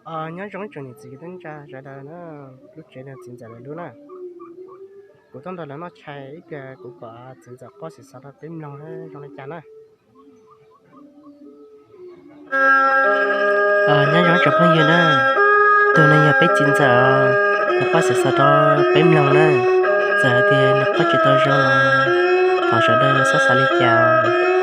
Nyob zoo tsoom niam txiv kwv tij neej tsa sawv daws na, lub tsev no txiv ntxawm lawv lub na. Kuv tuaj nrog lawv noj tshais ib pliag kuv kom txiv ntxawm qoj xim xav rau peb mloog zoo li cas na. Nyob zoo tsoom phooj ywg na, tus no yog peb txiv ntxawm, nws qoj xim xav rau peb mloog na. Txawm hais tias nws qoj tsis tau zoo los thov sawv daws txhob xav li cas.